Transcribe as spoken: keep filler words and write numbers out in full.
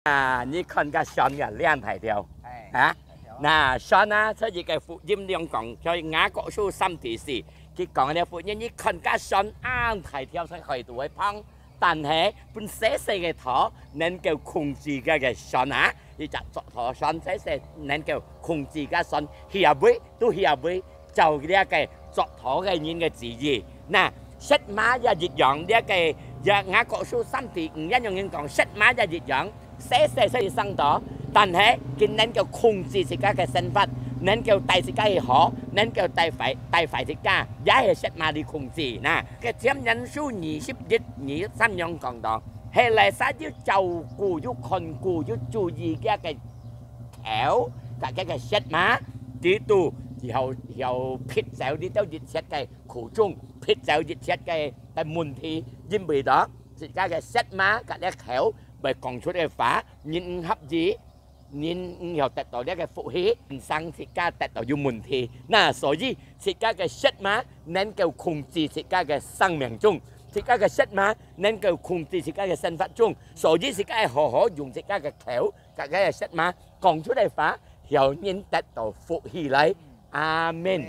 啊，你看个船个靚大條，啊？那船啊，出一个福音兩講，在雅各書三第四，佢講个福音，你看个船恁大條在海肚个旁，但係分細細个頭能夠控制个个船啊，一隻作拖船細細能夠控制个船，下尾都下尾，照這个作拖个人个旨意。那 石馬也一樣，這个也雅各書三第五一樣人講，石馬也一樣，細細細生到，但係佢能夠控制自家个生活，能夠帶自家去好，能夠帶壞帶壞自家，也係石馬來控制。那个箴言書二十一二十三樣講到，係哪儕有照顧、有看顧、有注意佢个頭，佢个石馬，佢都以後以後撇走呢兜一切个苦衷，撇走一切个个問題，因為到自家个舌嫲个个口會講出个話，人毋合意，人毋曉得到這个福氣，人生自家得到有問題。那所以自家个舌嫲能夠控制自家个生命中，自家个舌嫲能夠控制自家个生活中，所以自家愛好好用自家个口，个个舌嫲講出个話，曉人得到福氣來。阿門。